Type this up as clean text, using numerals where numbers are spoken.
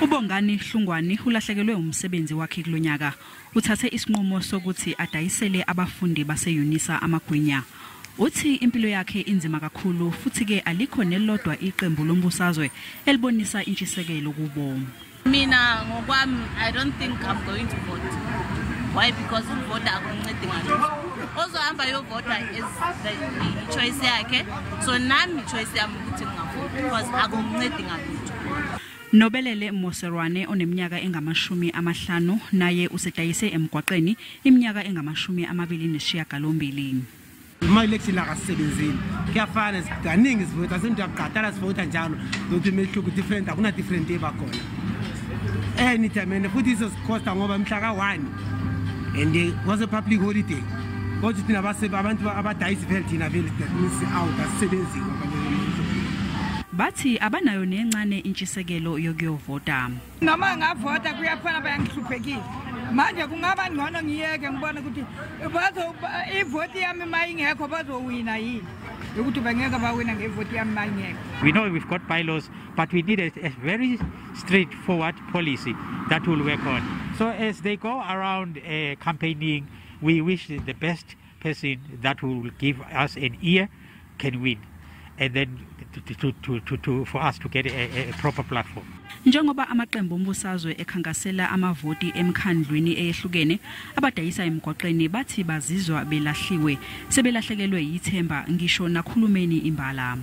UBongani Hlungwani ulahlekelwe umsebenzi wakhe kulonyaka. Uthathe isinqumo sokuthi adayisele abafundi base-UNISA amagwinya. Uthi impilo yakhe inzima kakhulu futhi ke alikho nelodwa iqembu lombusazwe elibonisa intshisekelo kubo. Mina ngokwami, I don't think I'm going to vote. Why? Because ukuvota akuncedi ngalutho. Ozohamba yovota is the choice yakhe. So nami choice yami ukuthi ngingavota because akungincedi ngalutho. Nobelele Moserwane oneminyaka engama-50 naye usedayise emgwaqeni iminyaka engama-28. Uma election la kasebenzini kuyafana, kaningi sivota sentu yaqatala sivota njalo ukuthi imehluko different akuna different ebakhona anytime, and futhi izosikhosta ngoba mhla ka-1 and was a public holiday, kodwa thina abantu abadayisi vele thina vele miss out asisebenzi. Bathi abanayo nencane intshisekelo yokuyovota. Noma ngavota kuyafana, bayangihluphekile. Manje kungaba ngcono ngiyeke ngibone ukuthi bazo ivoti yami mayingekho bazowina yini, ukuthi bangeke bawina ngevoti yami mayingekho. We know we've got bylaws, but we need a very straightforward policy that will work on. So as they go around campaigning, we wish the best person that will give us an ear can win, and then to for us to get a proper platform. Njengoba amaqembu ombusazwe ekhankasela amavoti emkhandlwini eyehlukene, abadayisa emgwaqeni bathi bazizwa belahliwe, sebelahlekelwe yithemba ngisho nakhulumeni imbala.